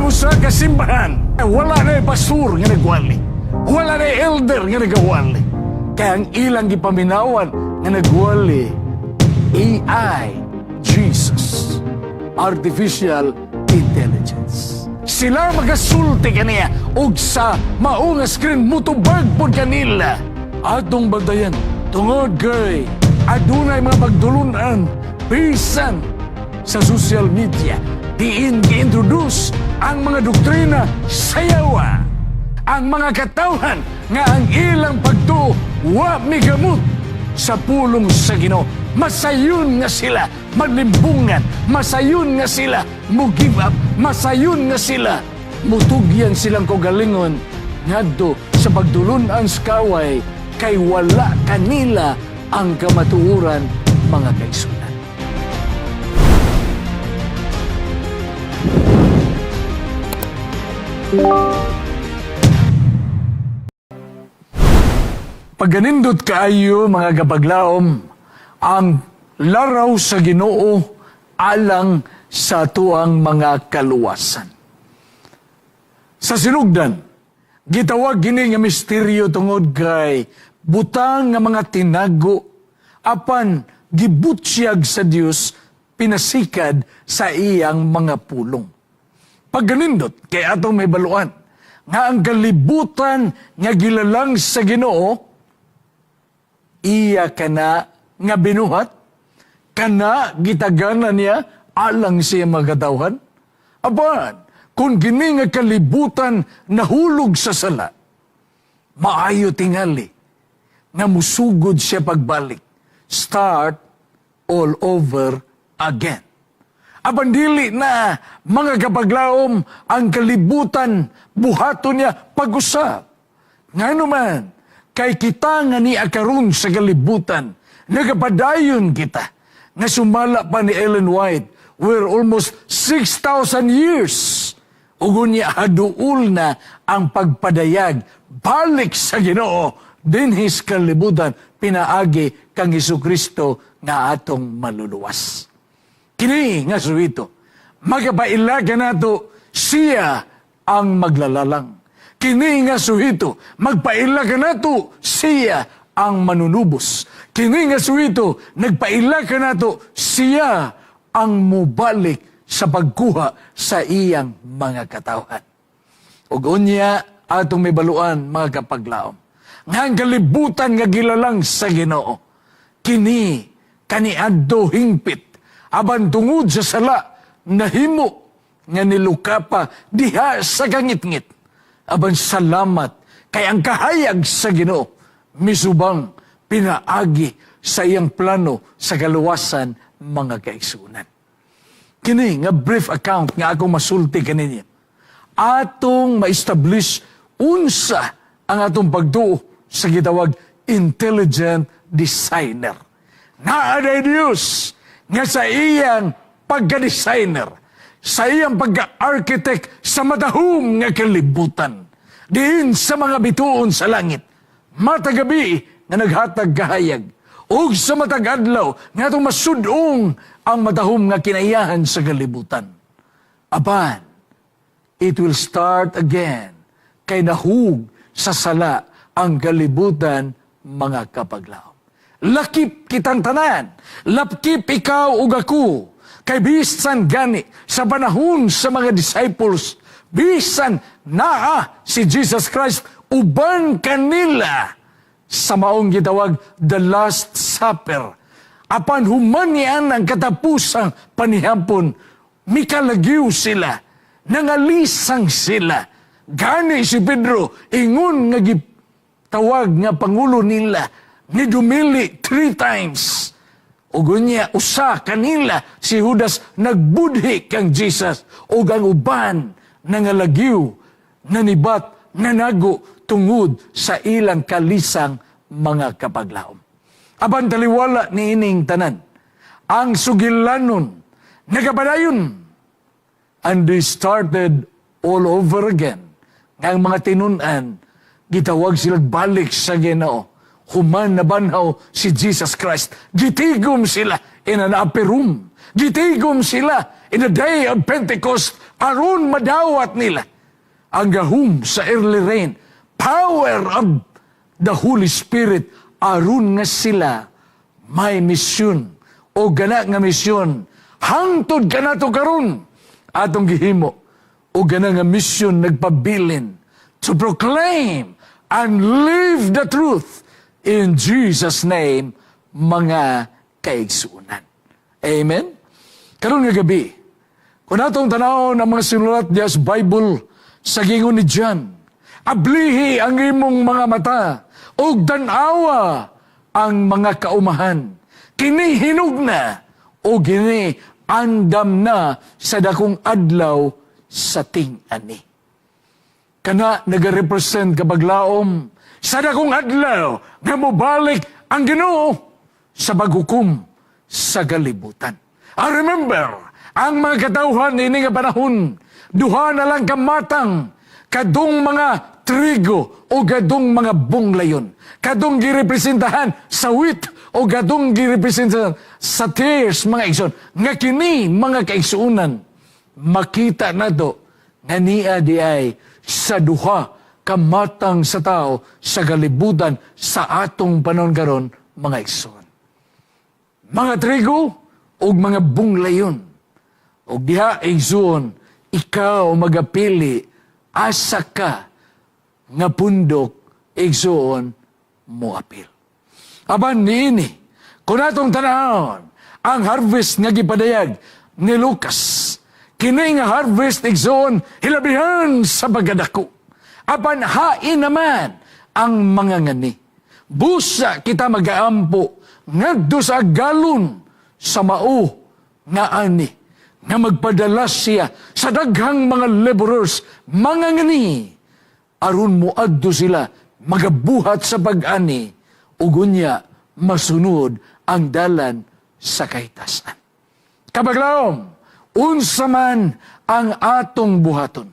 Ang usa ka simbahan, wala na pastor nga nagwali. Wala na elder nga nagawali. Kaya ang ilang gipaminawan nga nagwali, AI, Jesus, Artificial Intelligence. Sila magasulti kaniya og sa mao nga screen mutubag pod kanila. Atong bantayan tungod kay adunay mga pagtulunan bisan sa social media diin gi-introduce ang mga doktrina sa yawa. Ang mga katawhan nga ang ilang pagtuo wa migamot sa pulong sa Ginoo. Masayon nga sila maglimbungan, masayon nga sila mo give up, masayon nga sila mutugyan silang kaugalingon ngadto sa pagdulunan sa kaway kay wala kanila ang kamatuoran, mga kaigsuonan. Pagkanindot kaayo, mga kapaglaom, ang laraw sa Ginoo alang sa atuang mga kaluwasan. Sa sinugdan, gitawag gini nga misteryo tungod kay butang nga mga tinago apan gibutsyag sa Dios pinasikad sa iyang mga pulong. Pagkanindot kay atong mahibaluan nga ang kalibutan nga gilalang sa Ginoo, iya kana nga binuhat, kana gitagana niya alang siya mga katawhan. Apan, kung gini nga kalibutan nahulog sa sala, maayo tingali nga musugod siya pagbalik. Start all over again. Apan dili na, mga kapaglaom, ang kalibutan buhaton niya pag-usab. Ngano man, kay kita nga ni karon sa kalibutan, nagapadayon kita, nga sumala pa ni Ellen White, we're almost 6,000 years. Ug unya haduol na ang pagpadayag balik sa Ginoo dinhi sa kalibutan pinaagi kang Kristo nga atong maluluwas. Kini nga suhito, magapaila nato siya ang maglalalang. Kini nga suhito, magpaila kanato siya ang manunubos. Kini nga suhito, nagpaila kanato siya ang mubalik sa pagkuha sa iyang mga katawhan. Ug unya atong mahibaluan, mga kapaglaom, nga ang kalibutan nga gilalang sa Ginoo, kini kaniadto hingpit, apan tungod sa sala nahimo nga nilukapa diha sa kangitngit. Apan salamat kay ang kahayag sa Ginoo misubang pinaagi sa iyang plano sa kaluwasan, mga kaigsuonan. Kini nga brief account nga akong masulti kaninyo, atong ma-establish unsa ang atong pagtuo sa gitawag intelligent designer. Naa diay Dios nga sa iyang pagka-designer, sa iyang pagka-architect sa matahom nga kalibutan, diin sa mga bituon sa langit, matag gabi nga naghatag kahayag, ug sa matag adlaw nga atong masudong ang matahom nga kinaiyahan sa kalibutan. Apan, it will start again kay nahug sa sala ang kalibutan, mga kapaglaom. Lakip kitang tanan, lakip ikaw ug ako, kay bisan gani sa panahon sa mga disciples, bisan naa si Jesus Christ uban kanila sa maong gitawag the Last Supper. Apan human niyan ang katapusang panihampon, mikalagyo sila, nangalisang sila. Gani si Pedro, ingon nga gitawag nga pangulo nila, ni dumili three times. Ug unya usa kanila, si Judas, nagbudhi kang Jesus ug ang uban nangalagyo, nanibat, nanago tungod sa ilang kalisang, mga kapaglaom. Apan taliwala ni ining tanan, ang sugilanon nagapadayon and they started all over again. Ang mga tinun-an gitawag sila balik sa Ginoo. Human nabanhaw si Jesus Christ, gitigom sila in an upper room. Gitigom sila in the day of Pentecost aron madawat nila ang gahom sa early rain, power of the Holy Spirit, aron nga sila may misyon o gana nga misyon hangtod kanato karon atong gihimo, o gana nga misyon nagpabilin to proclaim and live the truth in Jesus' name, mga kaigsuonan. Amen? Karon nga gabi, kung atong tanawon ang mga sinulat diya sa Bible, sa gingon ni John, "Ablihi ang imong mga mata ug tan-awa ang mga kaumahan. Kini hinog na o kini andam na sa dakong adlaw sa ting-ani." Kana nagarepresent, kapaglaom, sa dakong adlaw nga mobalik ang Ginoo sa paghukom sa kalibutan. I remember, ang mga katawhan ini nga panahon, duha na lang kamatang, kadtong mga trigo o kadtong mga bunglayon. Kadtong girepresentahan sa wheat o kadtong girepresentahan sa tares, mga igsoon. Nga kini, mga kaigsuonan, makita nato nga nia di ay sa duha kamatang sa tao sa kalibutan sa atong panahon karon, mga igsoon. Mga trigo ug mga bunglayon. Og diha, igsoon, ikaw magapili asa ka nga pundok, igsoon, moapil. Apan niini, kung atong tanawon, ang harvest nga gipadayag ni Lucas, kini nga harvest, igsoon, hilabihan sa pagkadako. Apan hain naman ang mga ngani. Busa kita magaampo ngadto sa agalon sa mao nga ani nga magpadala siya sa daghang mga laborers, mga ngani, aron moadto sila magabuhat sa pag-ani ug unya masunod ang dalan sa kahitasan. Kapaglaom, unsa man ang atong buhaton,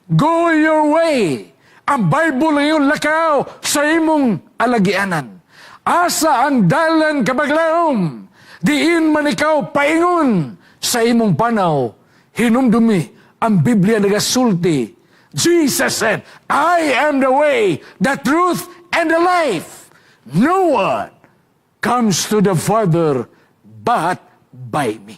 go your way. Ang Bible ngayon, lakaw sa imong alagianan. Asa ang dalan, kapaglaom? Diin man ikaw paingon sa imong panaw, hinumdumi ang Biblia nagasulti. Jesus said, "I am the way, the truth, and the life. No one comes to the Father but by me."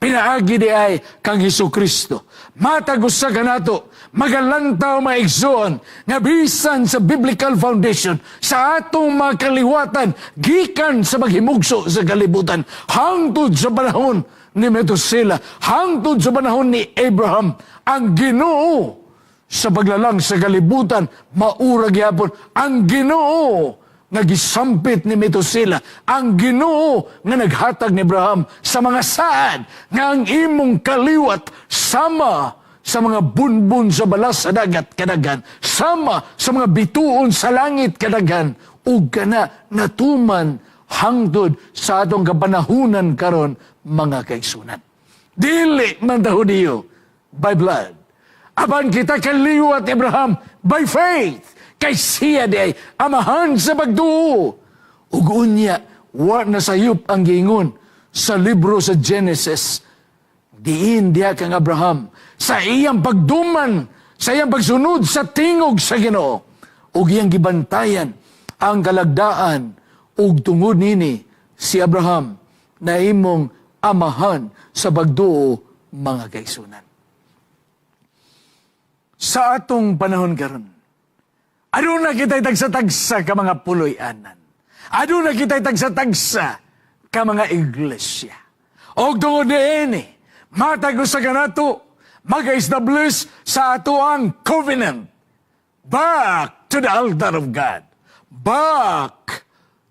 Pinaagi di ay kang Hesus Kristo. Matag usa kanato, magalantaw, mga igsoon, nga bisan sa biblical foundation, sa atong mga kaliwatan, gikan sa paghimugso sa kalibutan, hangtod sa panahon ni Methuselah, hangtod sa panahon ni Abraham, ang Ginoo sa paglalang sa kalibutan, maura gyapon ang Ginoo nga gisampit ni Methuselah, ang Ginoo nga naghatag ni Abraham sa mga saad nga ang imong kaliwat sama sa mga bunbun sa balas sa dagat kadaghan, sama sa mga bituon sa langit kadaghan, ug kana natuman hangtod sa atong kapanahunan karon, mga kaigsuonan. Dili man ta Hudiyo by blood. Apan kita kaliwat Abraham by faith. Kay siya di ay amahan sa pagtuo. Ug unya, wa na sayop ang giingon sa libro sa Genesis. Diin diha kang Abraham sa iyang pagduman, sa iyang pagsunod sa tingog sa Ginoo ug iyang gibantayan ang kalagdaan, ug tungod nini si Abraham nahimong amahan sa pagtuo, mga kaigsuonan. Sa atong panahon karon, aduna kita'y tagsa-tagsa ka mga puloy-anan. Aduna kita'y tagsa-tagsa ka mga iglesia. Og tungod niini, matag usa kanato mag-establish sa atoang covenant. Back to the altar of God. Back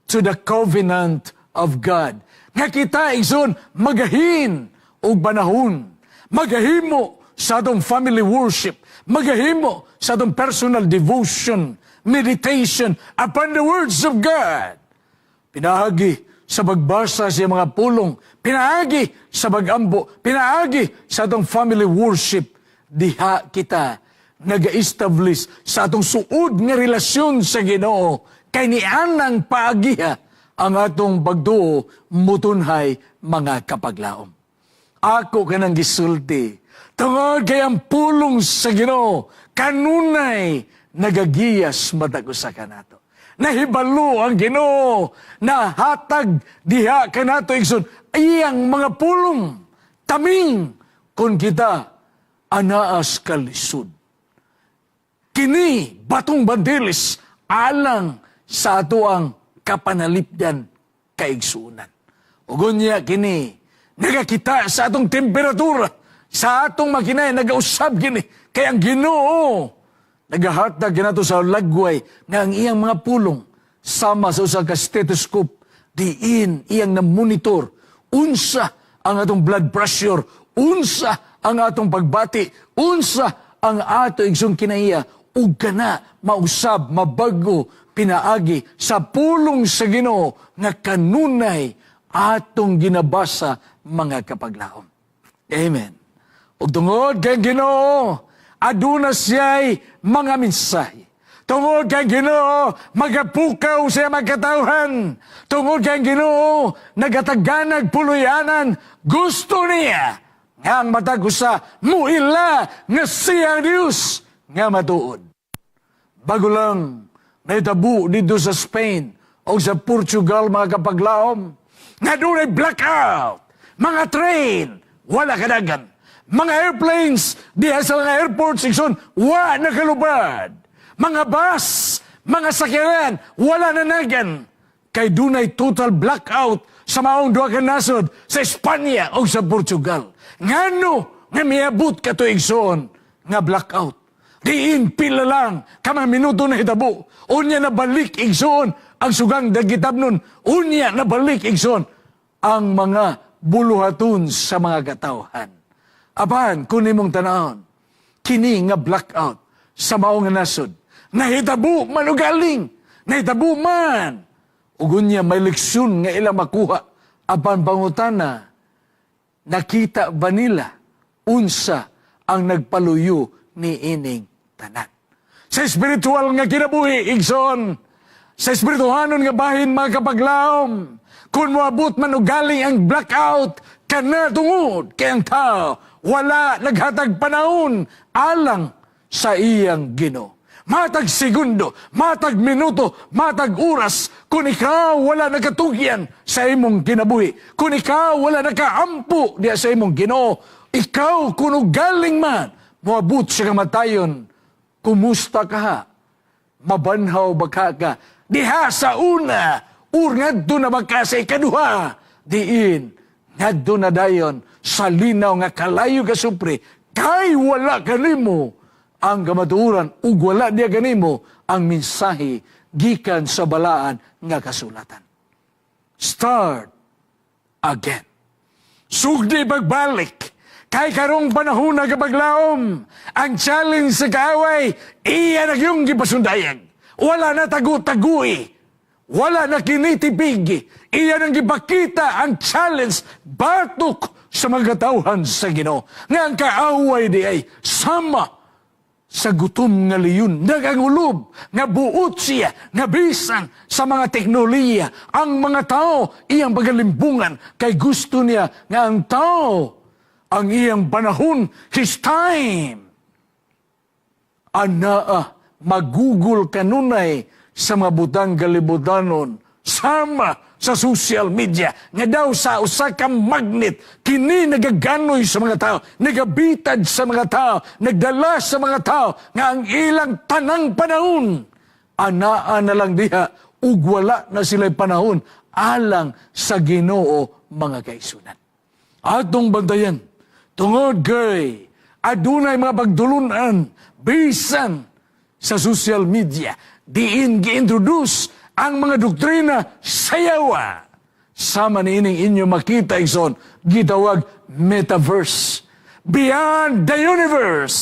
to the covenant of God. Nga kita, igsoon, magahin og panahon. Magahimo sa atong family worship. Magahimo sa atong personal devotion, meditation upon the words of God. Pinaagi sa pagbasa sa mga pulong, pinaagi sa pagampo, pinaagi sa atong family worship, diha kita naga-establish sa atong suod nga relasyon sa Ginoo, kay nianang paagiha ang atong pagtuo mutunhay, mga kapaglaom. Ako kanang gisulti. Tungod kay ang pulong sa Ginoo kanunay nagagiyas matag usa kanato. Nahibalo ang Ginoo na hatag diha kanato, igsoon, iyang mga pulong taming kung kita anaas kalisod. Kini batong bandilis alang sa atoang kapanalipdan, kaigsunan. Ug unya kini nagakita sa atong temperatura, sa atong makinay, nagausab kini kay ang Ginoo nagahatag kanato sa lagway nga ang iyang mga pulong sama sa usa ka stethoscope diin iyang na-monitor unsa ang atong blood pressure, unsa ang atong pagbati, unsa ang ato, igsoon, kinaiya, ug kana mausab, mabago pinaagi sa pulong sa Ginoo nga kanunay atong ginabasa, mga kapaglaom. Amen. Ug tungod kay Ginoo, aduna siya'y mga mensahe. Tungod kay Ginoo, magapukaw siya magkatawhan. Tungod kay Ginoo, nagataganag puluyanan. Gusto niya nga ang matag usa muila nga siya ang Diyos nga matuod. Bago lang nahitabo dito sa Spain o sa Portugal, mga kapaglaom, nga dunay blackout, mga train, wala kadagan. Mga airplanes, diha sa mga airports, igsoon, wa nakalupad. Mga bus, mga sakyanan, wala nanagan. Kay dunay total blackout sa maong duha ka nasod, sa Espanya o sa Portugal. Ngano nga miabot kato, igsoon, nga blackout? Diin pila lang ka mga minuto na hitabo. Unya nabalik, igsoon, ang sugang dagitabnon. Unya nabalik, igsoon, ang mga buluhaton sa mga katawhan. Apan, kung imong tanawon, kini nga blackout sa maong nga nasod, nahitabo man o galing, nahitabo man. Ug unya may leksyon nga ila makuha. Apan pangutana, nakita ba nila unsa ang nagpaluyo ni ining tanan? Sa espiritual nga kinabuhi, igsoon, sa espirituhanon nga bahin, mga kapaglaom, kung moabot man og galing ang blackout, kana tungod kay ang tao wala naghatag panahon alang sa iyang Ginoo. Matag segundo, matag minuto, matag oras, kung ikaw wala nakatugyan sa imong kinabuhi, kung ikaw wala nakaampo diya sa imong Ginoo, ikaw kuno galing man, moabot sa kamatayon, kumusta ka ha? Mabanhaw ba ka ka? Diha sa una, or ngadto na ba ka sa ikaduha? Diin, ngadto na dayon sa linaw nga kalayo ka supre, kay wala kanimo ang kamatuoran ug wala diya kanimo ang mensahe gikan sa balaan nga kasulatan. Start again. Sugdi pagbalik. Kay karong panahon na, kapaglaom, ang challenge sa kaaway, iya na yung gipasundayag. Wala na tagu-tagui. Wala na kinitibig. Iya nang gipakita ang challenge batok sa mga katawhan sa Ginoo. Nga ang kaaway di ay sama sa gutom nga leon, nagangulob, nga buot siya, nga bisan sa mga teknolohiya, ang mga tao, iyang pagalimbungan, kay gusto niya nga ang tao, ang iyang panahon, his time, anaa, magugol kanunay sa mga butang kalibutanon, sama sa social media, nga daw sa usa ka magnet, kini nagaganoy sa mga tao, nagabitad sa mga tao, nagdala sa mga tao, nga ang ilang tanang panahon, anaa na lang diha, ug wala na sila'y panahon, alang sa Ginoo, mga kaigsuonan. Atong bantayan, tungod kay adunay mga pagtulunan, bisan sa social media, diin gi-introduce ang mga doktrina sa yawa. Sama niining inyo makita, igsoon, gitawag metaverse. Beyond the universe.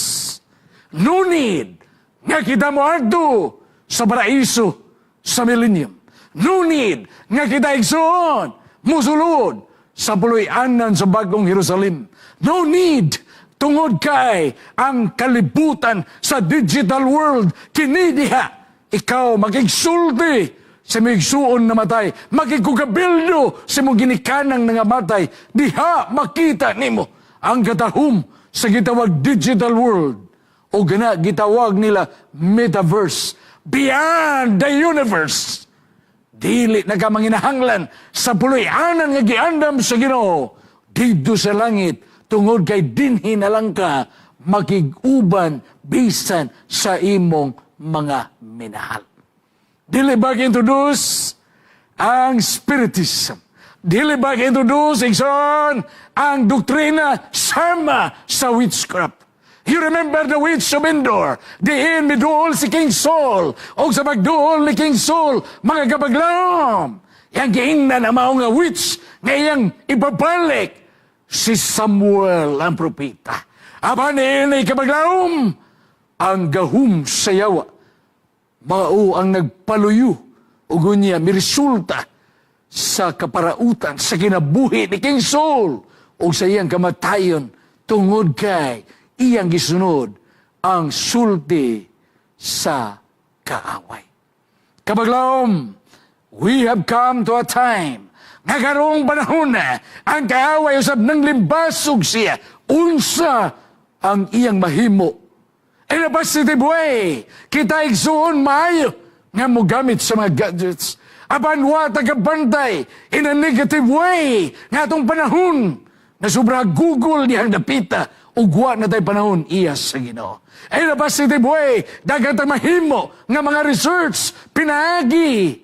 No need nga kita moadto sa paraiso sa millennium. No need nga kita, igsoon, musulod sa puloy-anan sa Bagong Jerusalem. No need, tungod kay ang kalibutan sa digital world kini diha ikaw makigsulti sa mga tao nga ang iyang Sa imong igsuon namatay, makigkugabildo sa imong ginikanang nangamatay, diha makita nimo ang katahom sa gitawag digital world o gana gitawag nila metaverse, beyond the universe. Dili na ka manginahanglan sa puloy-anan nga giandam sa Ginoo didto sa langit tungod kay dinhi na lang ka makig-uban bisan sa imong mga minahal. Dili ba introduce ang spiritism? Dili ba introduce, igsoon, ang doktrina sama sa witchcraft? You remember the witch of Endor? Diin miduol si King Saul. O sa pagduol ni King Saul, mga kapaglaom, yang giingnan ang mao nga witch nga iyang ibabalik si Samuel ang propeta. Apan niini, kapaglaom, ang gahum sa yawa mao ang nagpaluyo ug unya miresulta sa kaparautan sa kinabuhi ni King Saul ug sa iyang kamatayon tungod kay iyang gisunod ang sulti sa kaaway. Kapaglaom, we have come to a time nga karong panahon na ang kaaway usab nang limbasog siya unsa ang iyang mahimo. In a positive way, kita, igsuon, maayo nga mogamit sa mga gadgets. Apan wa ta kabantay in a negative way nga atong panahon na sobra Google dihang dapita ug wa na tay panahon iya sa Ginoo. In a positive way, daghan ta mahimo nga mga research pinaagi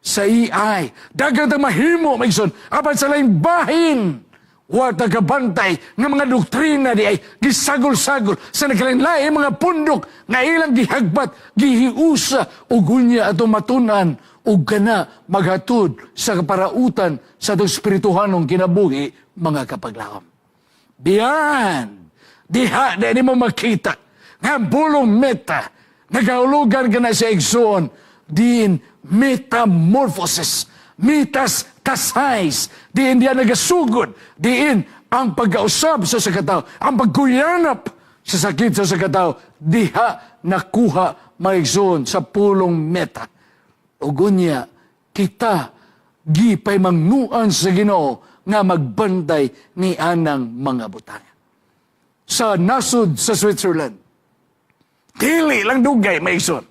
sa AI. Daghan ta mahimo, maigsoon. Apan sa laing bahin, wa ta kabantay nga mga doktrina di ay gisagol-sagol sa nagkalain-laing mga pundok nga ilang gihagbat, gihiusa ug unya ato matun-an ug kana maghatod sa kaparautan sa atong espirituhanong kinabuhi, mga kapaglaom. Biyan, diha di mo makita nga ang pulong meta, nagahulugan ka na sa igsoon, diin metamorphosis, metastasize, diin diya nagasugod, diin ang pagkausab sa sakataw, ang pagkuyanap sa sakit sa sakataw, diha nakuha, maigsoon, sa pulong meta. Ug unya, kita gipaymangnuan sa Ginoo nga magbantay ni anang mga butang. Sa nasod sa Switzerland, dili lang dugay, maigsoon,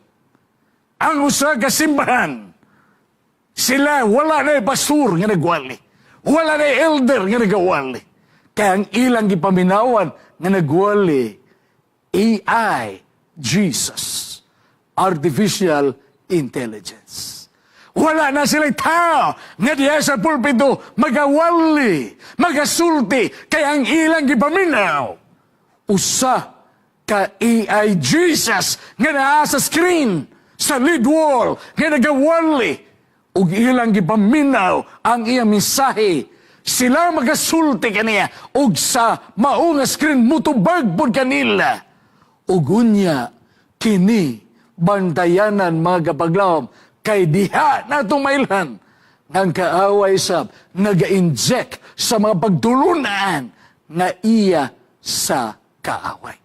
ang usa ka simbahan, sila wala na pastor nga nagwali. Wala na elder nga nagawali. Kaya ang ilang gipaminawan nga nagwali, AI, Jesus, Artificial Intelligence. Wala na sila tao nga diya sa pulpito magawali, magasulti, kaya ang ilang gipaminaw, usa ka AI Jesus nga naa sa screen, sa lead wall, nga nagawali, ug ilang gipaminaw ang iyang mensahe. Sila magasulti kaniya, ug sa mao nga screen mutubag pud kanila. Ug unya, kini bantayanan, mga kapaglawom, kay diha natong mailhan ang kaaway sab naga-inject sa mga pagtulunan nga iya sa kaaway.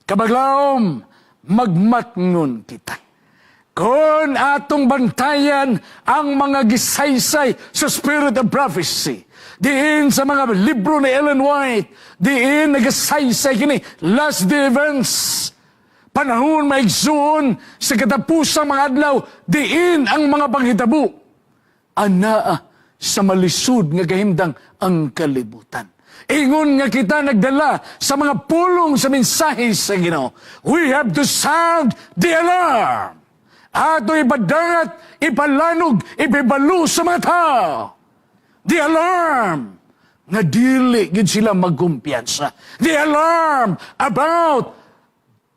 Kabaglawom, magmatngon kita. Kung atong bantayan ang mga gisaysay sa Spirit of Prophecy, diin sa mga libro ni Ellen White, diin nagasaysay kini last day events, panahon, maigsoon, sa katapusang mga adlaw, diin ang mga panghitabo anaa sa malisud nga kahimtang ang kalibutan. Ingon nga kita nagdala sa mga pulong sa mensahe sa Ginoo. We have to sound the alarm. Ato ipadangat, ipalanog, ipibalo sa mga tao. The alarm nga dili gid sila magkumpiyansa. The alarm about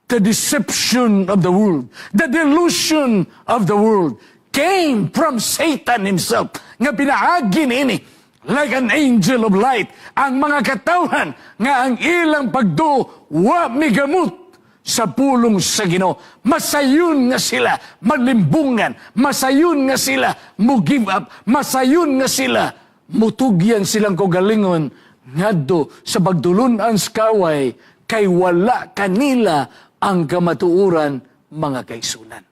the deception of the world, the delusion of the world came from Satan himself nga pinaagi niini like an angel of light ang mga katawhan nga ang ilang pagduo wa migamot sa pulong sa Ginoo. Masayon nga sila malimbungan, masayon nga sila mo give up, masayon nga sila mutugyan silang kaugalingon ngadto sa pagtulunan sa kaaway kay wala kanila ang kamatuoran, mga kaigsuonan.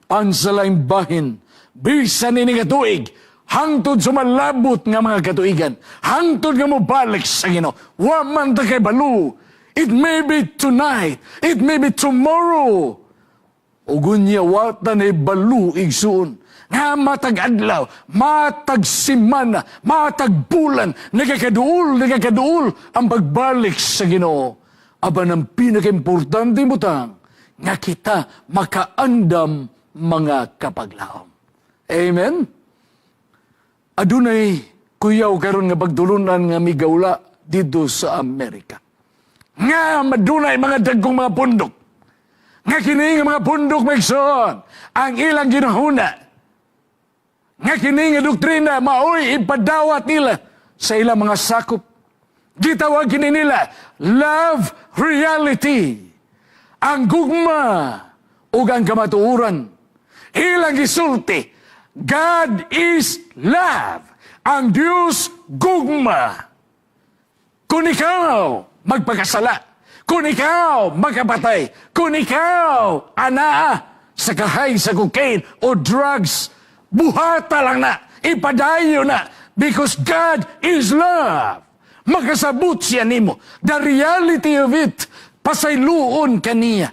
Ang sa laing bahin, Bisan ini nga tuig, hangtod sa malabot nga mga katuigan, hangtod nga mobalik sa Ginoo. Wa man ta kahibalo. It may be tonight, it may be tomorrow. Ug unya wa ta nahibalo, igsuon, nga matag adlaw, matag semana, matag bulan, nagakaduol, nagakaduol ang pagbalik sa Ginoo. Apan ang pinaka-importante butang nga kita makaandam, mga kapaglaom. Amen? Adunay kuyaw karon nga pagtulunan nga migawla dito sa Amerika. Nga madunay mga dagkong mga pundok. Nga kini nga mga pundok, maigsoon, ang ilang ginahuna. Nga kini nga doktrina maoy ipadawat nila sa ilang mga sakop. Gitawag kini nila love reality. Ang gugma ug ang kamatuoran. Ilang gisulti, God is love. Ang Diyos gugma. Kung ikaw magpakasala, kung ikaw magkapatay, kung ikaw anaa sa kahay sa cocaine o drugs, buhata lang na, ipadayo na, because God is love. Makasabot siya nimo. The reality of it, pasayloon kaniya.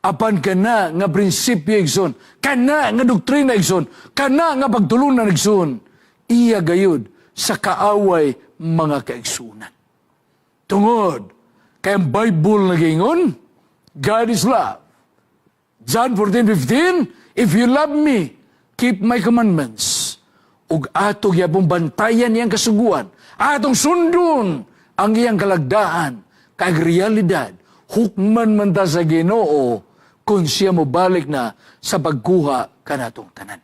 Apan kana nga prinsipyo, igsoon, kana nga doktrina, igsoon, kana nga pagtulunan, igsoon, iya gayud sa kaaway, mga kaigsunan. Tungod kay ang Bible nagingon, God is love. John 14:15, "If you love me, keep my commandments." Ug ato gyapong bantayan iyang kasuguan, atong sundon ang iyang kalagdaan, kag realidad, hukman man ta sa Ginoo kung siya mobalik na sa pagkuha kanatong tanan.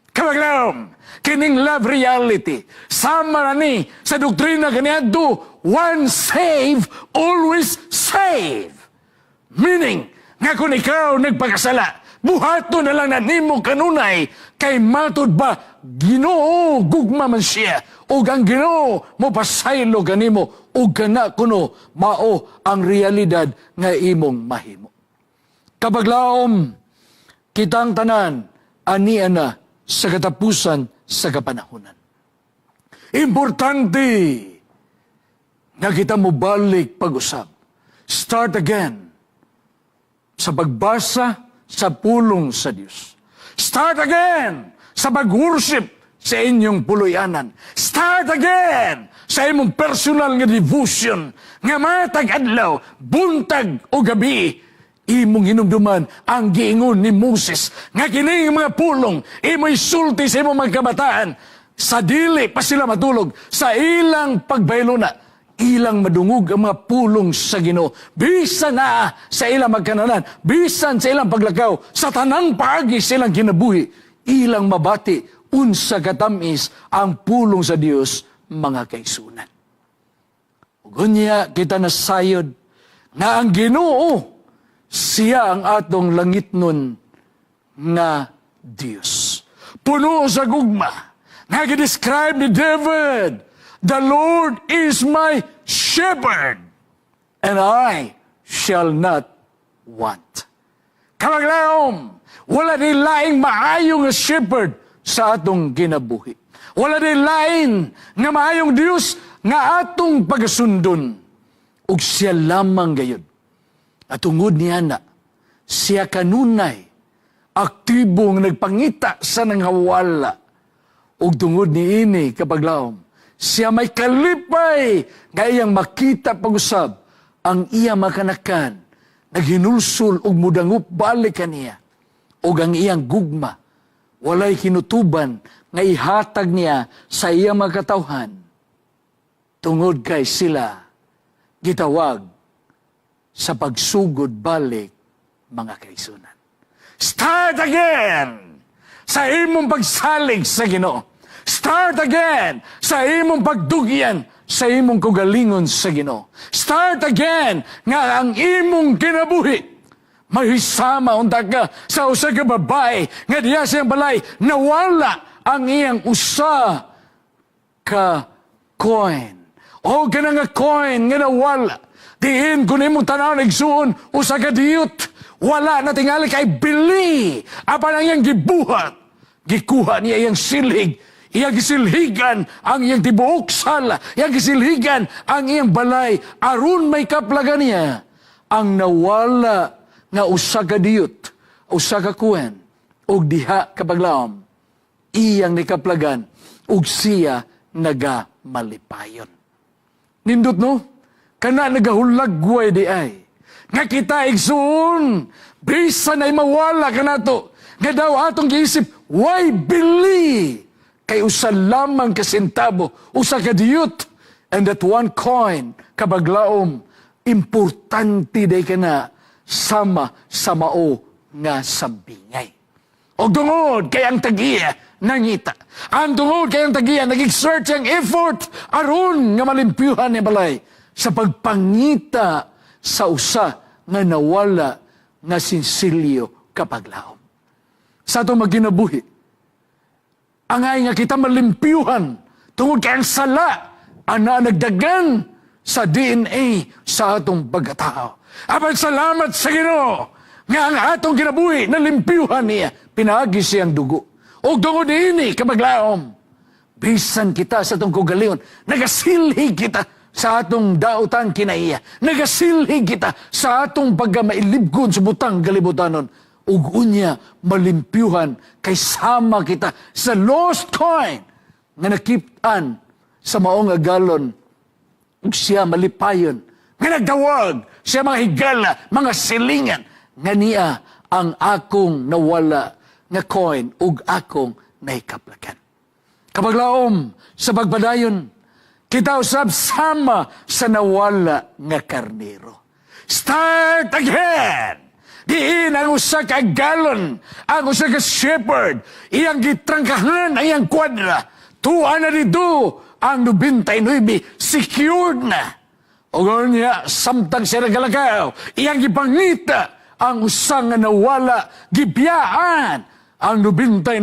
Kapaglaom, kining love reality, sama na ni sa doktrina kaniadto, once save, always save. Meaning, nga kung ikaw nagpakasala, buhato na lang na nimo kanunay, kay matud ba, Ginoo, gugma man siya, ug ang Ginoo mo pasaylo kanimo, ug kana kuno mao ang realidad nga imong mahimo. Kapaglaom, kitang tanan, ania na sa katapusan sa kapanahonan. Importante nga kita mobalik pag-usab. Start again sa pagbasa sa pulong sa Dios. Start again sa pag-worship sa inyong puloy-anan. Start again sa imong personal nga devotion nga matag adlaw, buntag o gabi, imong hinumduman ang giingon ni Moses nga kini nga mga pulong imo isulti sa imong mga kabataan sa dili pa sila matulog, sa ilang pagbaylona, ilang madungog ang mga pulong sa Ginoo bisan na sa ilang magkananan, bisan sa ilang paglakaw, sa tanang paagi sa ilang kinabuhi, ilang mabati unsa katamis ang pulong sa Dios, mga kaigsunan. Ug unya kita nasayod nga ang Ginoo siya ang atong langitnon nga Dios. Puno sa gugma. Nga describe ni David, "The Lord is my shepherd, and I shall not want." Kapaglaom, wala ni laing maayo nga shepherd sa atong kinabuhi. Wala ni lain nga maayong Dios nga atong pagasundon. Ug siya lamang gayud. At tungod niya na, siya kanunay, aktibo nga nagpangita sa nangawala. Ug tungod ni ini, kapaglaom, siya may kalipay nga iyang makita pag-usab ang iya makanakan, naghinulsol ug mudangup balik kaniya, ug ang iyang gugma walay kinutuban nga ihatag niya sa iyang mga katawhan tungod kay sila gitawag sa pagsugod balik, mga kaigsunan. Start again sa imong pagsalig sa Ginoo. Start again sa imong pagdugyan sa imong kaugalingon sa Ginoo. Start again nga ang imong kinabuhi mahisama unta ka sa usa ka babae nga diya sa iyang balay nawala ang iyang usa ka coin. O kana nga coin nga nawala. Diin kung imong tanaw, igsuon, usa ka diyot. Wala na tingali kay bili. Apan ang iyang gibuhat. Gikuha niya iyang silhig, iyang gisilhigan ang iyang tibuok sala, iyang gisilhigan ang iyang balay, aron may kaplagan niya ang nawala nga usa ka diyot, usa ka coin, ug diha, kapaglaom, iyang nikaplagan ug siya nagamalipayon. Nindot, no? Kana nagahulagway di ay. Nga kita, igsoon, bisan ay mawala kanato, nga daw atong giisip, why bili? Kay usa lamang ka sentabo, usa ka diyot, and that one coin, kabaglaom, importante day kana sama sa mao nga sambingay. O tungod kay ang tagiya nangita. Ang tungod kay ang tagiya nag-exert ang effort aron nga malimpyuhan ni balay sa pagpangita sa usa nga nawala nga sinsilyo, kapaglaom. Sa atong magkinabuhi, angay nga kita malimpyuhan tungod kay ang sala ana nagdagan sa DNA sa atong pagkatao. Apan salamat sa Ginoo nga ang atong kinabuhi nalimpyuhan niya pinaagi siyang dugo. O tungod niini, kabaglaom, bisan kita sa atong kaugalingon, nagasilhig kita sa atong dautan kinaiya. Nagasilhig kita sa atong pagkamailibgon sa butang kalibutanon. Ug unya malimpyuhan kay sama kita sa lost coin nga nakip-an sa maong agalon ug siya malipayon nga nagtawag siya mga higala, mga silingan nga niya ang akong nawala nga coin ug akong nahikaplakan. Kapaglaom, sa pagpadayon, kita usab sama sa nawala nga karnero. Start again! Diin ang usa ka galon, ang usa ka shepherd, iyang gitrangkahan ang iyang kwadra. Tuwa na dito ang 99, secured na. O niya, samtang siya nagalakaw, iyang gipangita ang usa nga nawala, gibiyaan ang 99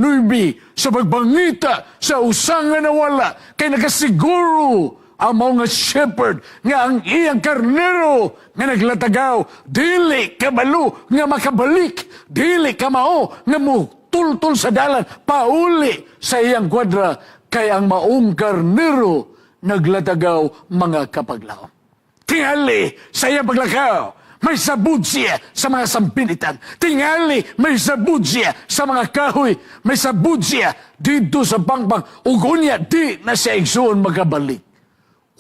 sa pagpangita sa usa nga nawala, kay nakasiguro ang mga shepherd nga ang iyang karnero nga naglatagaw dili kabalo nga makabalik, dili kamao nga mo tultol sa dalan pauli sa iyang kwadra, kay ang maong karnero naglatagaw, mga kapaglaom. Tingali sa iyang paglakaw, may sabud siya sa mga sampinitan. Tingali, may sabud siya sa mga kahoy. May sabud siya dito sa pangpang. Ug unya, di na siya, igsoon, makabalik.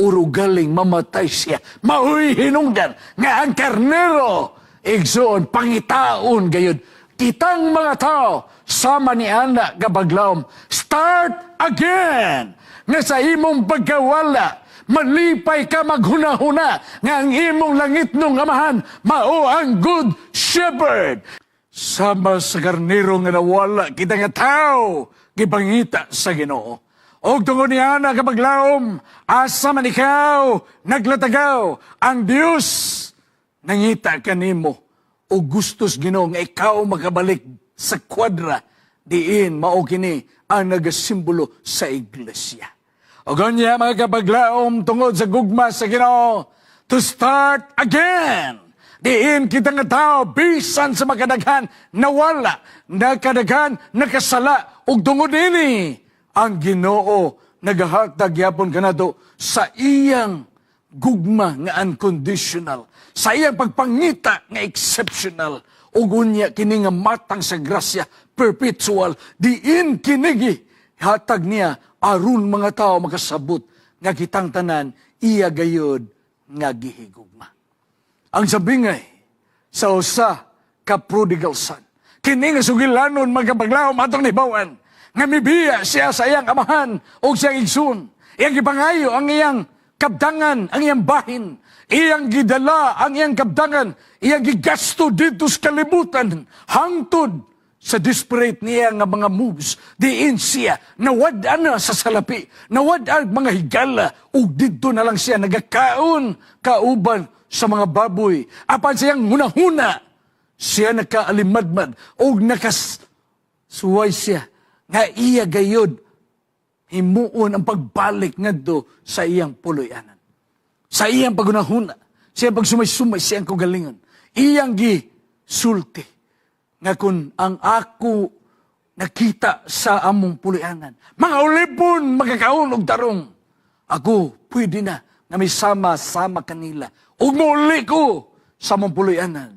Urugaling mamatay siya. Maoy hinungdan nga ang karnero, igsoon, pangitaon gayud. Kitang mga tao, sama ni ana, kapaglaom, start again! Nga sa imong pagkawala, malipay ka maghuna-huna nga ang imong langitnong Amahan mao ang good shepherd. Sama sa karnero nga nawala, kita nga tao, gipangita sa Ginoo. Og tungod niya na, kapaglaom, asa man ikaw naglatagaw, ang Dios nangita kanimo o gustos Ginoo nga ikaw makabalik sa kwadra diin mao kini ang nagasimbolo sa iglesia. O ganya, mga kapaglaom, tungod sa gugma sa Ginoo, to start again. Diin kita nga tao, bisan sa makadaghan, nawala, nakadaghan, nakasala, ug tungod ini, ang Ginoo nagahatag yapon kanato sa iyang gugma nga unconditional, sa iyang pagpangita nga exceptional, ug unya kini nga matang sa grasya perpetual, diin kinigi hatag niya aron mga tao makasabot nga kitang tanan iya gayod nga gihigugma. Ang sabingay sa usa ka prodigal son. Kini nga sugilanon, mga kapaglaom, atong nahibaw-an nga mibiya siya sa iyang amahan o siyang igsoon. Iyang gipangayo ang iyang kabdangan, ang iyang bahin. Iyang gidala ang iyang kabdangan, iyang gigasto dito sa kalibutan, hangtod sa desperate niya nga mga moves, diin siya nawad-an na sa salapi, nawad-an mga higala, ug didto na lang siya nagakaon kauban sa mga baboy. Apan siyang hunahuna, siya nakaalimadmad ug nakasuway siya nga iya gayod himuon ang pagbalik ngadto sa iyang puloy-anan. Sa iyang pagunahuna, sa iyang pagsumay-sumay, sa iyang kaugalingon, iyang gi sulti nga kung ang ako Nakita sa among puloy-anan. Mga ulipon, magkakaon og tarong. Ako, pwede na nga may sama-sama kanila. Ug muli ko sa among puloy-anan.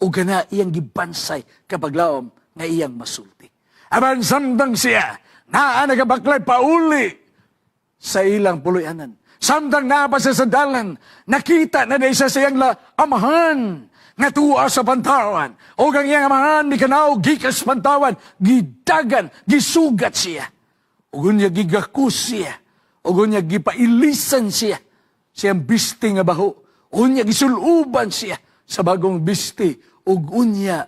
Ug kana iyang gibansay, kapaglaom, nga iyang masulti. Apan samtang siya naa nagabaklay pauli sa ilang puloy-anan, samtang naa pa siya sa dalan, nakita na diay siya sa iyang amahan nga tuwa sa pantawan. O ang iyang amahan mikanaog gikas pantawan, gidagan, gisugat siya. Ug unya gigakus siya. Ug unya gipailisan siya siyang bisti nga baho. Unya gisuluban siya sa bagong bisti. Ug unya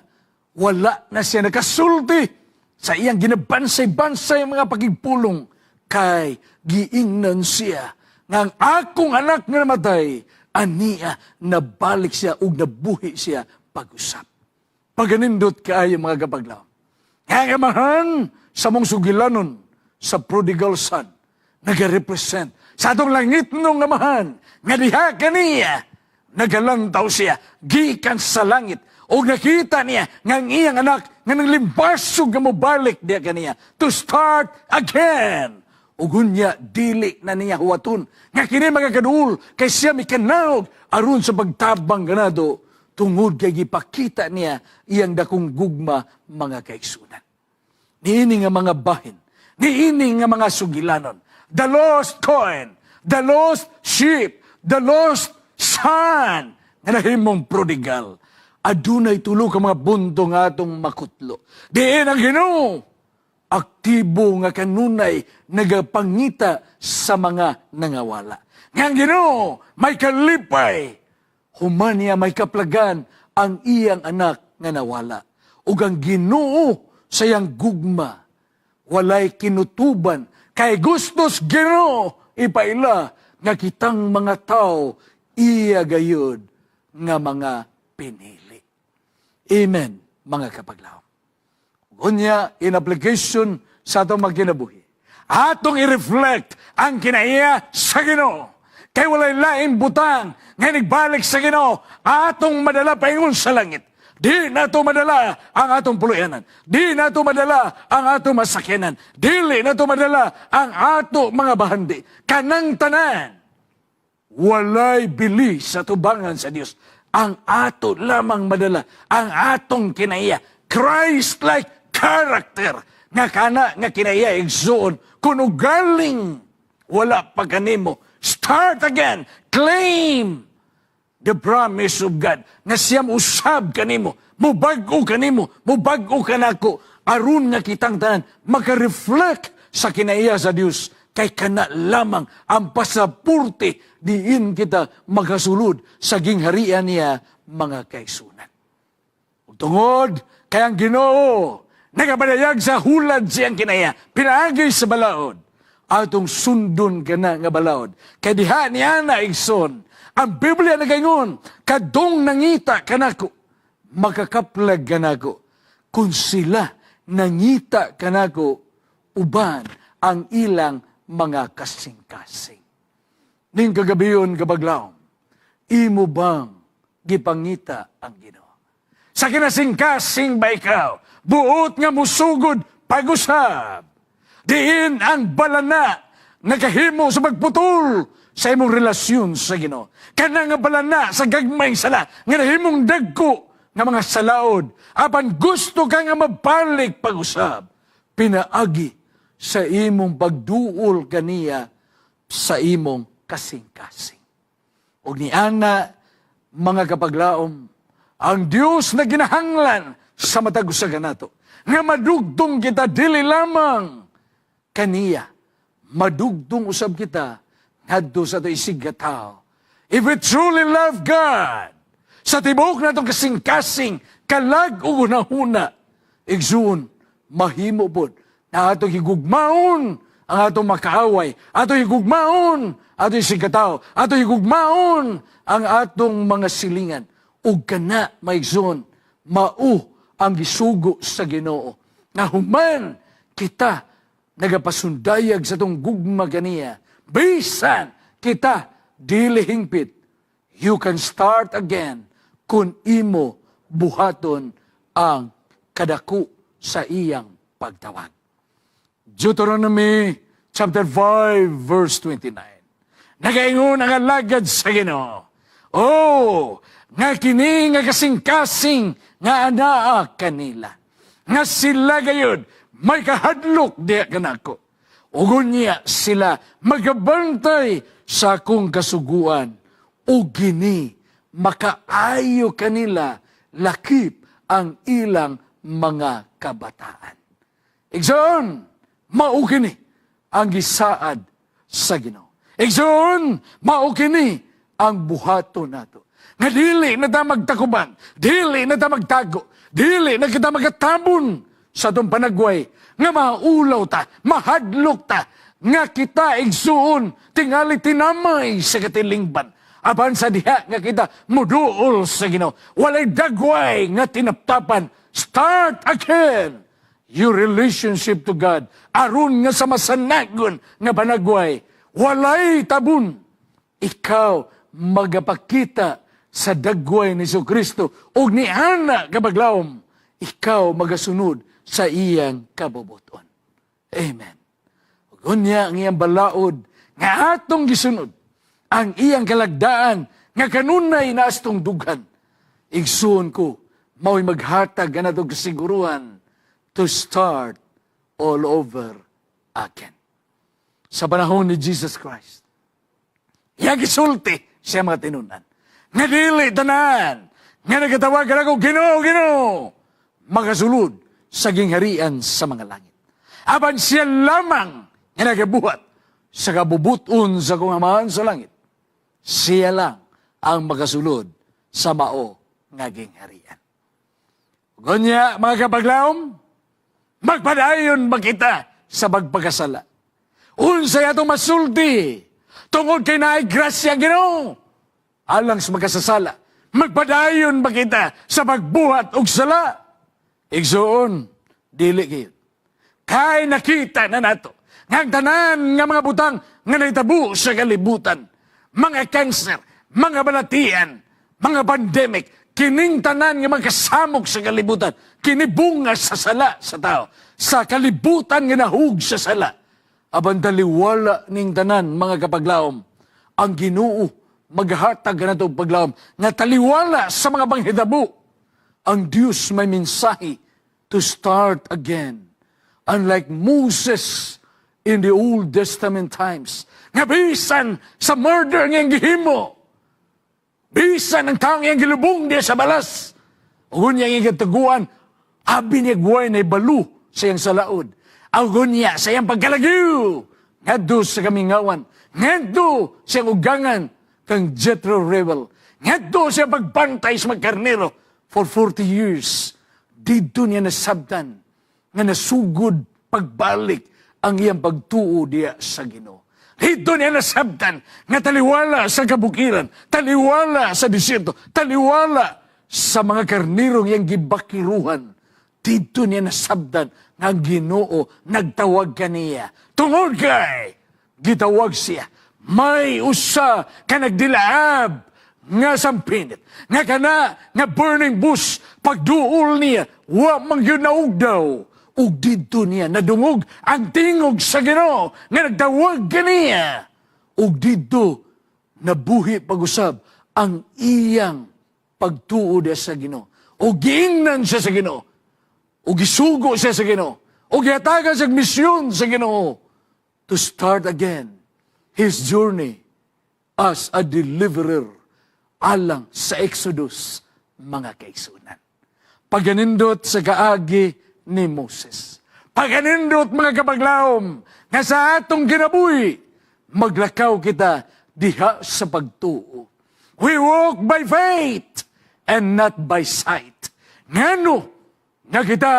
wala na siya nakasulti sa iyang ginabansay-bansay ang mga pakigpulong kay giingnan siya nga ang akong anak nga namatay, ania nabalik siya ug nabuhi siya pag-usab. Paganindot kaayo, mga kapaglaom. Nga ang amahan sa mong sugilanon sa prodigal son, nagarepresent sa atong langitnong Amahan nga diha kaniya nagalantaw siya gikan sa langit o nakita niya nga ang iyang anak nga nanglimbasog nga mobalik diha kaniya to start again. Ug unya dili na niya huwaton nga kini magakaduol kay siya mikanaog aron sa pagtabang ganado tungod kay gipakita niya iyang dakong gugma, mga kaigsunan. Niini nga mga bahin, niini nga mga sugilanon, the lost coin, the lost sheep, the lost son, nga nahimong prodigal, adunay tulo ka mga punto nga atong makutlo. Diin ang Ginoo, aktibo nga kanunay nagapangita sa mga nangawala. Nga ang Ginoo may kalipay, human niya may kaplagan ang iyang anak nga nawala. Ug ang Ginoo sa iyang gugma, walay kinutuban kay gustos Ginoo ipaila nga kitang mga tao iya gayud nga mga pinili. Amen, mga kapaglaom. Unya, in application sa atong magkinabuhi, atong i-reflect ang kinaiya sa Ginoo. Kay walay laing butang nga nagbalik sa Ginoo atong madala paingon sa langit. Di nato madala ang atong puloy-anan. Di nato madala ang atong masakyanan. Dili nato madala ang ato mga bahandi. Kanang tanan, walay bili sa tubangan sa Dios. Ang ato lamang madala, ang atong kinaiya, Christ-like character, nga kana nga kinaiya, igsuon, kung ugaling wala pa kanimo, start again, claim the promise of God, nga siya usab kanimo, mubag-o kanimo, mubag-o kanako, aron nga kitang tanan, maka-reflect sa kinaiya sa Dios, kay kana lamang ang pasaporte diin kita makasulod sa gingharian niya, mga kaigsunan. Ug tungod kay ang Ginoo nagapadayag sa hulad siyang kinaiya pinaagi sa balaod, atong sundon kana nga balaod. Kay diha niya na, igsoon, ang Biblia nagaingon, "Kadtong nangita kanako, makakaplag kanako." Kung sila nangita kanako uban ang ilang mga kasing-kasing. Ning kagabion, kapaglaom, imo bang gipangita ang Ginoo? Sa kinasing-kasing ba ikaw, buot nga musugod pag-usab? Diin ang balana nakahimo sa pagputol sa imong relasyon sa Ginoo? Kana nga balana sa gagmayng sala nga nahimong dagko nga mga salaod, apan gusto ka nga mabalik pag-usab pinaagi sa imong pagduol kaniya sa imong kasing-kasing. Ug niana, mga kapaglaom, ang Dios na ginahanglan sa matag usa kanato nga madugtong kita dili lamang kaniya, madugtong usab kita ngadto sa ato isigkatawo. If we truly love God, sa tibuok natong kasing-kasing, kalag ug hunahuna, igsuon, mahimo pod na atong higugmaon ang atong makaaway, atong higugmaon atong isigkatawo, atong higugmaon ang atong mga silingan. Ug kana, maigsoon, mao ang gisugo sa Ginoo. Nga human kita nagapasundayag sa atong gugma kaniya, bisan kita dili hingpit, you can start again kung imo buhaton ang kadako sa iyang pagtawag. Deuteronomy chapter 5 verse 29. Nagaingon ang alagad sa Ginoo, "Oh, nga kini nga kasing-kasing nga anaa kanila, nga sila gayud may kahadlok diha kanako. Ug unya sila magabantay sa akong kasuguan, ug kini makaayo kanila lakip ang ilang mga kabataan." Igsoon, mao kini ang gisaad sa Ginoo. Igsoon, mao kini ang buhaton nato. Nga dili na ta magtakuban, dili na ta magtago, dili na kita magatabon sa atong panagway, nga maulaw ta, mahadlok ta, nga kita, igsuon, tingali tinamay sa katilingban. Apan sa diha nga kita muduol sa Ginoo, walay dagway nga tinaptapan. Start again your relationship to God. Aron nga sa masanagon nga panagway, walay tabon. Ikaw magapakita sa dagway ni Kristo ug ni ana kabaglawom, ikaw magasunod sa iyang kabubuton. Amen. Ug unya ang iyang balaod nga atong gisunod, ang iyang kalagdaan nga kanunay na astong dughan. Igsuon ko, mao'y maghatag kanatong kasiguruhan to start all over again. Sa panahon ni Jesus Christ, iyang gisulti siya mga tinunan, nga dili tanan nga nagatawag kanako, "Ginoo, Ginoo," makasulod sa gingharian sa mga langit. Apan siya lamang nga nagabuhat sa kabubuton sa akong Amahan sa langit, siya lang ang makasulod sa mao nga gingharian. Unya, mga kapaglaom, magpadayon ba kita sa pagpakasala? Unsay atong masulti tungod kay naay grasya ang Ginoo alang sa magkasasala? Magpadayon ba kita sa pagbuhat og sala? Igsuon, dili gyud. Kay nakita na nato nga ang tanan nga mga butang nga nahitabo sa kalibutan, mga cancer, mga balatian, mga pandemic, kining tanan nga mga kasamok sa kalibutan, kini bunga sa sala sa tao, sa kalibutan nga nahug sa sala. Apan taliwala ning tanan, mga kapaglaom, ang Ginoo maghatag kanato og paglaom nga taliwala sa mga panghitabo, ang Diyos may mensahe to start again. Unlike Moses in the Old Testament times, nga bisan sa murder nga iyang gihimo, bisan ang taong iyang gilubong diya sa balas, ug unya iyang gitaguan, abi niya guway na balo sa iyang salaod. Ug unya sa iyang pagkalagyo, ngadto sa kamingawan, ngadto sa iyang ugangan kang Jethro Reuel, ngadto sa iyang pagbantay sa mga karnero for 40 years. Didto niya nasabtan nga nasugod pagbalik ang iyang pagtuo diya sa Ginoo. Didto niya nasabtan nga taliwala sa kabukiran, taliwala sa disyerto, taliwala sa mga karnirong iyang gibakiruhan. Didto niya nasabtan nga ang Ginoo nagtawag kaniya. Tungod kay gitawag siya, may usa ka nagdilaab nga sampinit, nga kana nga burning bush, pagduol niya, wa man gyud naugdaw. Ug didto niya nadungog ang tingog sa Ginoo nga nagtawag kaniya. Ug didto nabuhi pag-usab ang iyang pagtuo diya sa Ginoo. Ug giingnan siya sa Ginoo. Ug gisugo siya sa Ginoo. Ug gihatagan siya misyon sa Ginoo to start again his journey as a deliverer alang sa Exodus, mga kaigsuonan. Pagkanindot sa kaagi ni Moses. Pagkanindot, mga kapaglaom, nga sa atong kinabuhi, maglakaw kita diha sa pagtuo. We walk by faith and not by sight. Ngano nga kita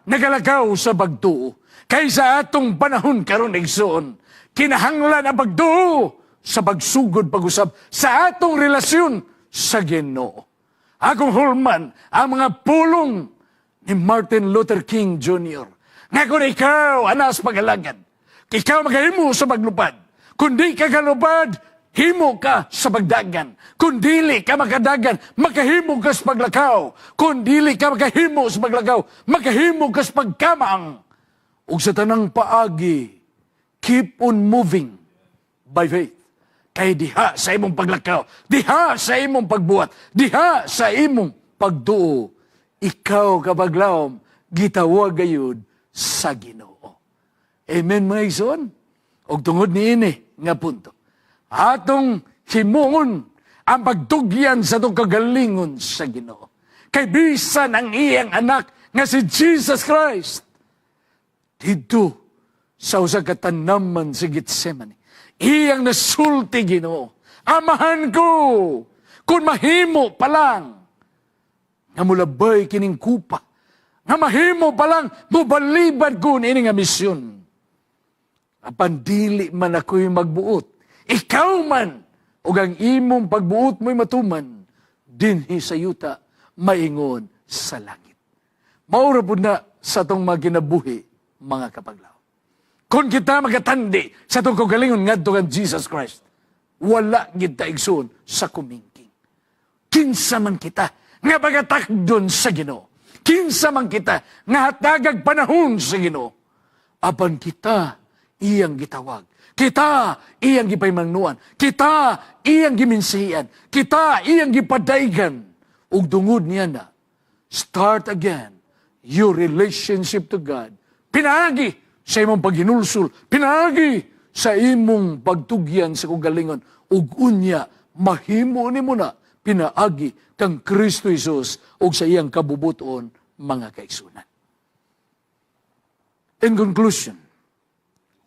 nagalakaw sa pagtuo? Kay sa atong panahon karon, igsoon, kinahanglan ang pagtuo sa pagsugod pag-usab sa atong relasyon sa Ginoo. Akong hulman ang mga pulong ni Martin Luther King Jr. Nga kung ikaw anas pag-alagad, ikaw magahimo sa paglupad. Kung di ka kalupad, himo ka sa pagdagan. Kung dili ka makadagan, makahimo ka sa paglakaw. Kung dili ka makahimo sa paglakaw, makahimo ka sa pagkamang. Ug sa tanang paagi, keep on moving by faith. Kay diha sa imong paglakaw, diha sa imong pagbuhat, diha sa imong pagduo, ikaw, kabaglawom, gitawag gayud sa Ginoo. Amen, mga igsoon? Og tungod niini nga punto, atong himuon ang pagtugyan sa atong kagalingon sa Ginoo. Kay bisan ang iyang anak nga si Jesus Christ, didto sa usa ka tanaman sa Getsemane, iyang nasulti, "Ginoo, Amahan ko, kung mahimo pa lang, nga mulabay kining kupa, nga mahimo pa lang, mubalibad ko ini nga misyon. Apan dili man ako'y magbuot. Ikaw man, ug ang imong pagbuot mo'y matuman, dinhi sa yuta, maingon sa langit." Mao ra pud na sa atong mga kinabuhi, mga kapaglaom. Kung kita magatandi sa atong kaugalingon ngadto kan Jesus Christ, wala gid ta, igsoon, sa kumingking. Kinsa man kita nga pagatakdon sa Ginoo? Kinsa man kita nga hatagag panahon sa Ginoo? Apan kita iyang gitawag. Kita iyang gipahimangnoan. Kita iyang giminsahian. Kita iyang gipadaygan. Ug tungod niya na, start again your relationship to God. Pinaagi sa imong paghinulsol, pinaagi sa imong pagtugyan sa kaugalingon, ug unya mahimo nimo na pinaagi kang Kristo Jesus ug sa iyang kabubuton, mga kaigsunan. In conclusion,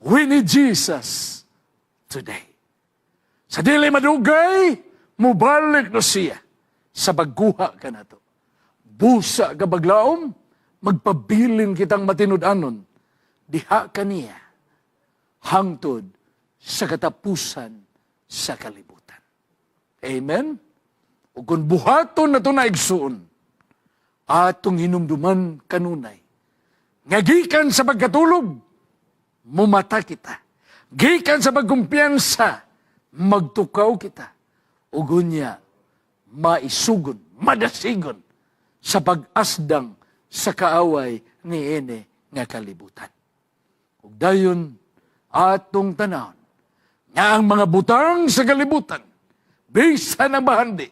we need Jesus today. Sa dili madugay, mubalik no siya sa pagkuha kanato. Busa, kapaglaom, magpabilin kitang matinud-anon diha kaniya hangtod sa katapusan sa kalibutan. Amen? Ug kung buhaton nato na, igsuon, atong hinumduman kanunay nga gikan sa pagkatulog, mumata kita. Gikan sa pagkumpiyansa, magtukaw kita. Ug unya, maisugon, madasigon sa pag-asdang sa kaaway niini nga kalibutan. Ug dayon atong tanawon nga ang mga butang sa kalibutan, bisan ang bahandi,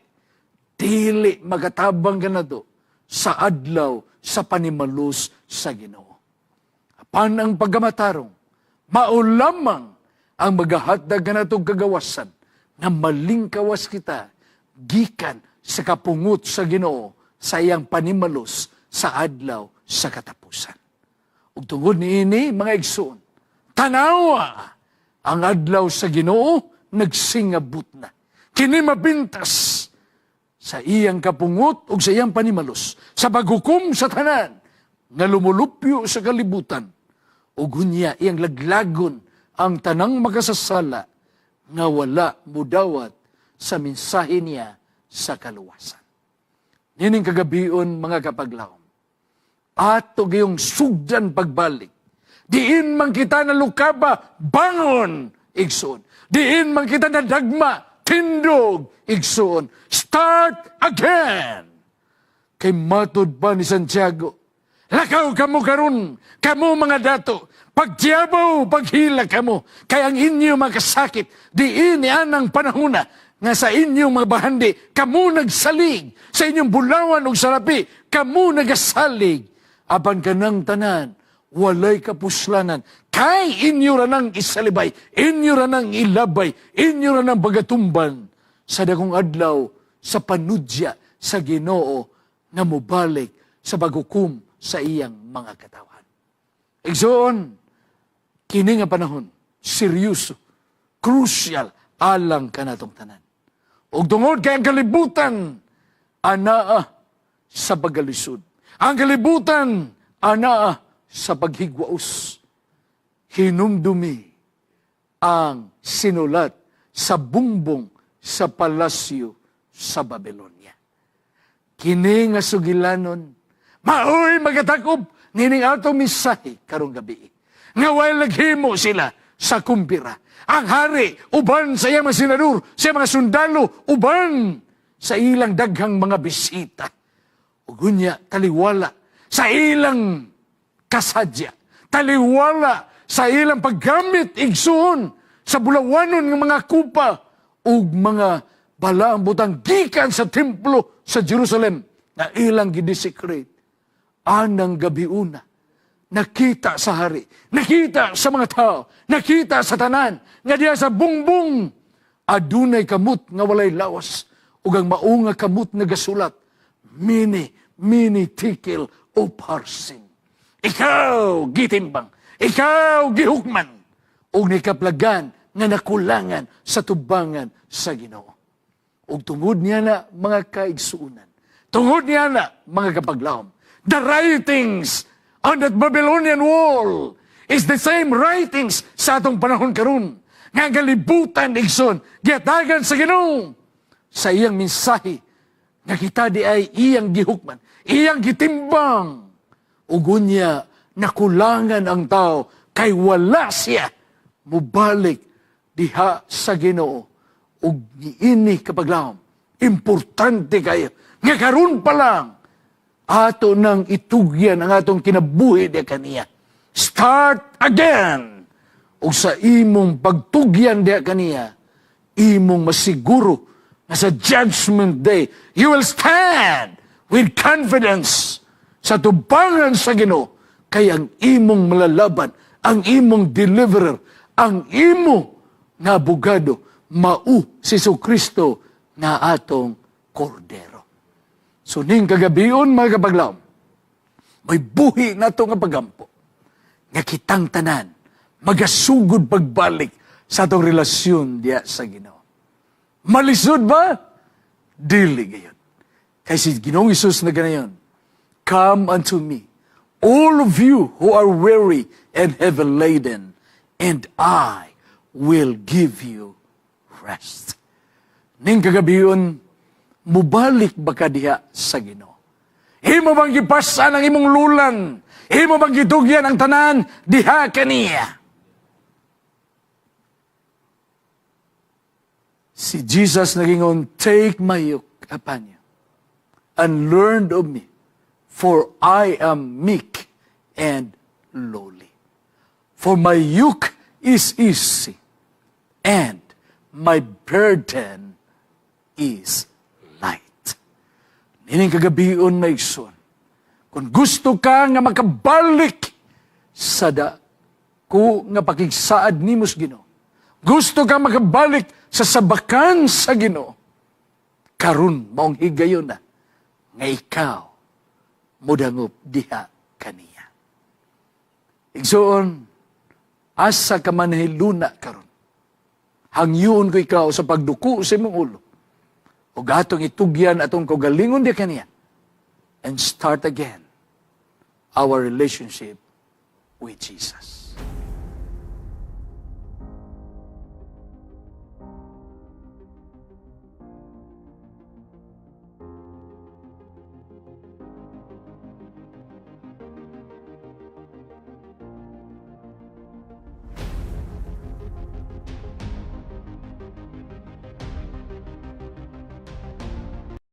dili magatabang kanato sa adlaw sa panimalos sa Ginoo. Apan ang pagkamatarong, mao lamang ang magahatag kanatong kagawasan nga malingkawas kita gikan sa kapungot sa Ginoo sa iyang panimalos sa adlaw sa katapusan. Ug tungod niini, mga igsoon, tanawa, ang adlaw sa Ginoo nagsingabot na. Kini mapintas sa iyang kapungot ug sa iyang panimalos sa paghukom sa tanan nga lumulupyo sa kalibutan ug unya iyang laglagon ang tanang makasasala nga wala mudawat sa mensahe niya sa kaluwasan. Nining kagabion, mga kapaglaom, ato gayong sugdan pagbalik. Diin man kita nalukaba, bangon, igsoon. Diin man kita nadagma, tindog, igsoon. Start again! Kay matud pa ni Santiago, "Lakaw kamo karon, kamo mga dato, pagtiyabaw, paghila kamo, kay ang inyo makasakit, diin ni anang panahona, nga sa inyong mga bahandi, kamo nagsalig, sa inyong bulawan ug salapi, kamo nagasalig. Apan kanang tanan, walay kapuslanan, kay inyo ra nang isalibay, inyo ra nang ilabay, inyo ra nang pagatumban, sa dakong adlaw, sa panudya sa Ginoo nga mobalik sa paghukom sa iyang mga katawhan." Igsoon, kini nga panahon, seryoso, crucial, alang kanatong tanan. Ug tungod kay ang kalibutan, anaa sa pagkalisod. Ang kalibutan, anaa sa paghigwaos. Hinumdumi ang sinulat sa bungbong sa palasyo sa Babylonia. Kini nga sugilanon, maoy magatakop nining atong mensahe karong gabi. Nga while naghimo sila sa kumpira, ang hari, uban sa iyang mga senador, sa iyang mga sundalo, uban sa ilang daghang mga bisita. Ug unya, taliwala sa ilang kasadya, Taliwala sa ilang paggamit, igsoon, sa bulawanon nga mga kupa ug mga balaang butang gikan sa templo sa Jerusalem na ilang gidesecrate. Anang gabiuna, nakita sa hari, nakita sa mga tao, nakita sa tanan, nga diya sa bungbong, adunay kamot nga walay lawas, ug ang mao nga kamot nagasulat, "Mene, mene, tekel, upharsin." Ikaw gitimbang, ikaw gihukman, ug nikaplagan nga nakulangan sa tubangan sa Ginoo. Ug tungod niya na, mga kaigsuunan, tungod niya na, mga kapaglaom, the writings on that Babylonian wall is the same writings sa atong panahon karon nga ang kalibutan, igsoon, gihatagan sa Ginoo sa iyang mensahe nga kita di ay iyang gihukman, iyang gitimbang. Ug unya nakulangan ang tao kay wala siya mubalik diha sa Ginoo. Ug niini, kapaglaom, importante kayo nga karon pa lang ato nang itugyan ang atong kinabuhi diha kaniya. Start again. Ug sa imong pagtugyan diha kaniya, imong masiguro na sa Judgment Day, you will stand with confidence sa tubangan sa Ginoo kay ang imong malalaban, ang imong deliverer, ang imo nga abogado, mao si Kristo nga atong Kordero. So ning kagabion, mga kapaglaom, may buhi nato nga pagampo nga kitang tanan magasugod pagbalik sa atong relasyon diya sa Ginoo. Malisod ba? Dili gayud. Kay si Ginoong Hesus naganayon, "Come unto me, all of you who are weary and heavy laden, and I will give you rest." Ning kagabion, mubalik ba ka diha sa Ginoo? Imo bang gipasan ang imong lulan? Imo bang gitugyan ang tanan diha kaniya? Si Jesus nagingon, "Take my yoke upon you and learn of me, for I am meek and lowly. For my yoke is easy and my burden is light." Nining kagabion na, igsoon, kung gusto ka nga makabalik sa dako nga pakigsaad nimo sa Ginoo, gusto ka makabalik sa sabakan sa Ginoo, karon maong higayon na nga ikaw mudangop diha kaniya. Igsoon, asa ka man nahiluna karon, hangyoon ko ikaw sa pagduko sa imong ulo ug atong itugyan atong kaugalingon diha kaniya and start again our relationship with Jesus.